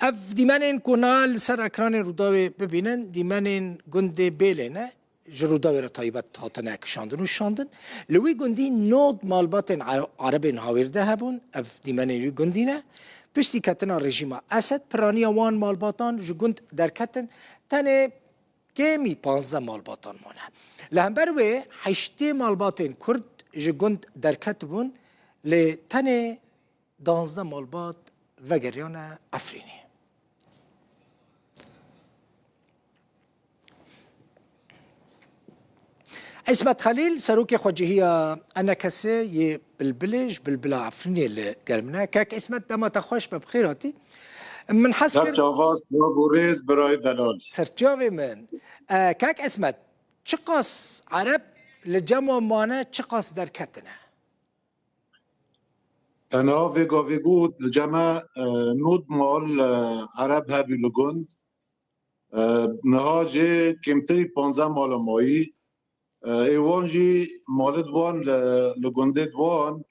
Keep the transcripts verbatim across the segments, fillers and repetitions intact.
Ev dîmenên ku na li ser ekranên Rûdawê bibînin, dîmenên gundê Bêlê ne, ji Rûdawê re taybet hatine kişandin û şandin. Li wî gundî nod malbatên Are-, Erebên Hawêrde hebûn, ev dîmenên wî gundî ne. Piştî ketina rejîma Esed, piraniya wan malbatan ji gund derketin, tenê kêmî panzdeh malbatan mane. Li hember wê heştê malbatên Kurd ji gund derketibûn, lê tenê danzdeh malbat vegeriyane Efrînê. Îsmet Xelîl, serokê xwecihiya E N K S'ê yê Bilbilê, ji Bilbila Efrînê li gel min e. Kek Îsmet, dema te xweş be, bi xêr hatî. Min hes kir. Serçava, silav û rêz, birayê delal. Serçavê min. E, Kek Îsmet, çiqas Ereb li cem wan mane, çiqas derketine? Tenha vê gavê got, li cem me, e, nod mal, e, Ereb hebû li gund. E, niha jê kêmtirî panzdeh mala mayî. E, ê wan jî malê di wan li, li gundê di wan,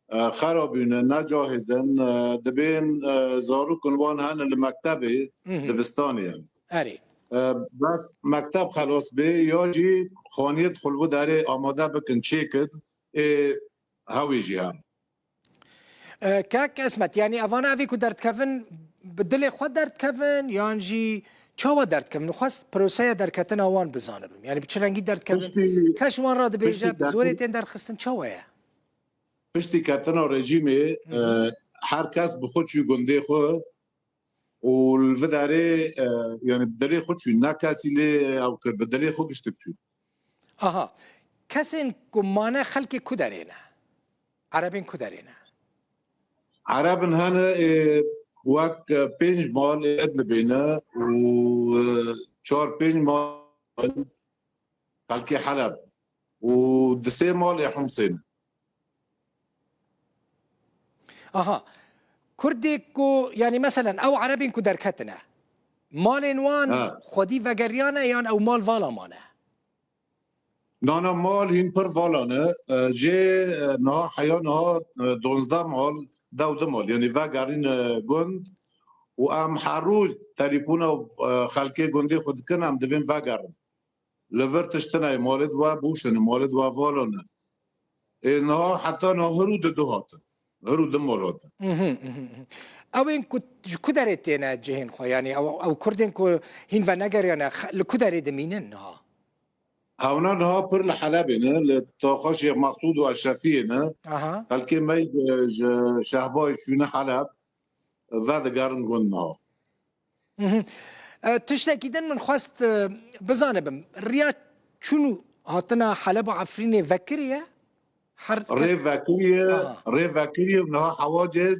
e, xera bûne, ne cahizin, e, dibên, e, zarokên wan hene li mektebê, Mhm. dibistanê ye. Erê. E, bes mekteb xelas bê, ya jî xaniyê dixwin li derê amade bikin, çêkir, ê hewê jî hene. E, Kek Esmet, yanî evana evî ku derdikevin, bi dilê xwe derdikevin, yan jî çawa derdikevin? Xwest proseya derketina wan bizanibim. Yanî bi çi rengî derdikevin? Piştî, Kes ji wan re dibêje, piştî bi zorê derket-, tên derxistin, çawa ye? Piştî ketina rejîmê, Hı hı. e, her kes bi xwe çû gundê xwe û li vê derê, e, yanî bi dilê xwe çû, ne kesî lê ew kir, bi dilê xwe giştik çû. Aha. Kesên ku mane xelkê ku derê ne? Erebên ku derê ne? Erebin hene, e, wek, e, pênc mal ê Idlibê ne û, e, çar pênc mal xelkê Heleb û di sê mal ê Humsê ne. Aha. Kurdê ku, yanî meselen ew Erebên ku derketine, malên wan Ha. xwedî vegeriyane yan ew mal vala mane? Nana mal hîn pir vala ne. E, jê, e, niha heya niha, e, donzdeh mal, dewde mal. Yanî vegerîne gund û em her roj telefona, e, xelkê gundê xwe dikin, em dibên vegerin. Li vir tişt tune ye, malê di we bûşin, malê di we vala ne. Ê niha heta niha hir û di du hatin. Hir û di mal hatin. Mhm, mhm, mhm. Ew ên ku ji ku derê têne cihên xwe? Yanî ew, ew Kurdên ku hîn venegeriyane, xe-, li ku derê dimînin niha? Hewna niha pir li Helebê ne, li taxa Şêx Meqsûd û Eşrefiyê ne. Aha. Xelkê me ji, ji Şehbayê çûne Heleb, vedigerin gund niha. Mhm. E, tiştekî din min xwest, e, bizanibim. Riya çûn û hatina Heleb û Efrînê vekiriye? Her kes Rê vekiriye, Aha. rê vekiriye û niha hewacêz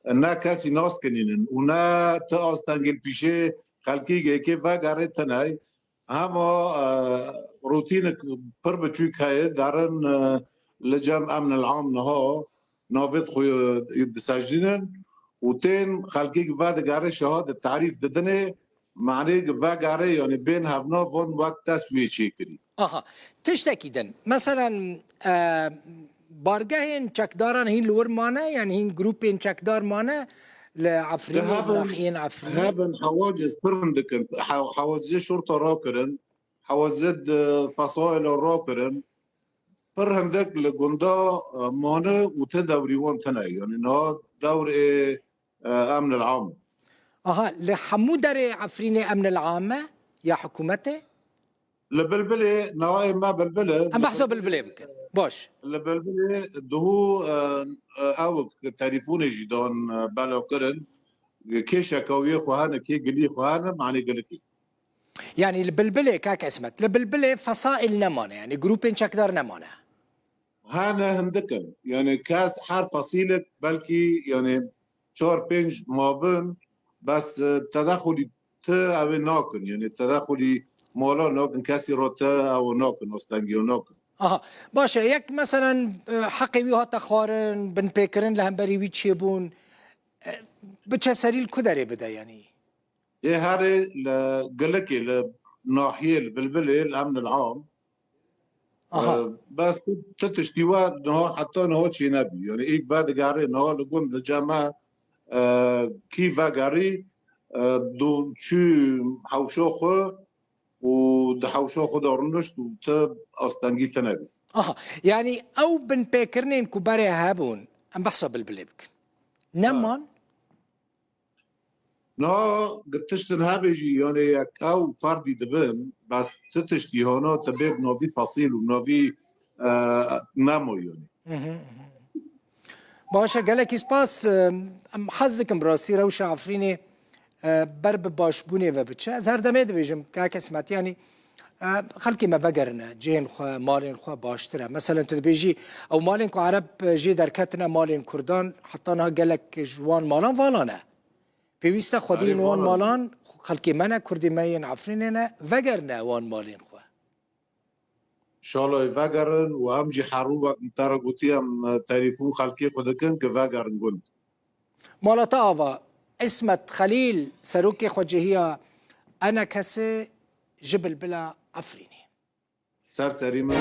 ne kesî nas kinînin û ne ti astengê li pîşê xelkî yekê vegerê tinay. Hema, e, rutînek pir biçûk heye, derin, e, li cem emnil am niha navê xwe, e, disejînin û tên xelkê vedigere şehadê tarîf didinê, manê vegerê, yanî bên hevna van wek dest wê çêkirî. Aha. Tiştekî din. Meselen, e, bargehên çekdaran hîn li wir mane, yanî hîn grûpên çekdar mane li Efrînê, Hebin, nahiyên Efrînê? Hebin, hewacêz pir hindik in. He-, hewacê şorta rakirin, hewacê di fesaîla rakirin. Pir hindik li gunda, e, mane û ti dewrî wan tune. Yanî niha dewr ê, e, emnil am. Aha, li hemû derê Efrînê emnil am e ya hikûmetê? Li Bilbilê, niha ê me Bilbil e. Em behsa Bilbilê bikin. Baş. Li Bilbilê duhû, e, e, ew telefûnê jî dan, e, bela kirin. Kê şekawiyê xwe hene, kê gilî xwe hene, manê gilikê. Yanî li Bilbilê, kak Esmet, li Bilbilê fesaîl nemane, yanî grûpên çekdar nemane. Hene hindik in. Yanî kes her fesîlek belkî, yanî çar pênc mabin, bes, e, tedexulî ti ew ê nakin. Yanî tedexulî mala nakin, kesî re ti ew nakin, astengiya nakin. Aha. Baş e, yek meselen, e, heqê wî hate xwarin, binpêkirin li hemberî wî çêbûn, e, biçe serî li ku derê bide yanî? Ê herê li Gilikê, li nahiyê, li Bilbilê, li emnil am. Aha. E, bes tu, tu tiştî we niha heta niha çênebû. Yanî êk vedigerê niha li gund li cem me, e, kî vegerî, e, do çû hewşa xwe û di hewşa xwe de rûnişt û ti astengî tine bî. Aha, yanî ew binpêkirinên ku berê hebûn, em behsa Bilbilê bikin. Neman? Niha gi tiştin hebe jî, yanê yek ew ferdî dibin, bes ti tiştî hana, ti bê bi navî fesîl û navî, e, nemo yanî. Baş e, gelekî spas. Em, em hez dikim bi rastî rewşa Efrînê, e, ber bi başbûnê ve biçe. Ez her demê dibêjim, kake Simetî, yanî, e, xelkê me vegerine cihên xwe, malên xwe baştir e. Meselen tu dibêjî, ew malên ku Ereb, e, jê derketine malên Kurdan, heta niha gelek ji wan malan vala ne. Pêwîst e xwediyên wan malan, xelkê me ne, Kurdê me yên Efrînê ne, vegerine wan malên xwe. Şalay vegerin û em jî herû wek min te re gotî, em, e, telefon xelkê xwe dikin ki vegerin gund. Mala te ava, Îsmet Xelîl, serokê xwecihiya ENKSê ji Bilbila Efrînê. Ser serî min.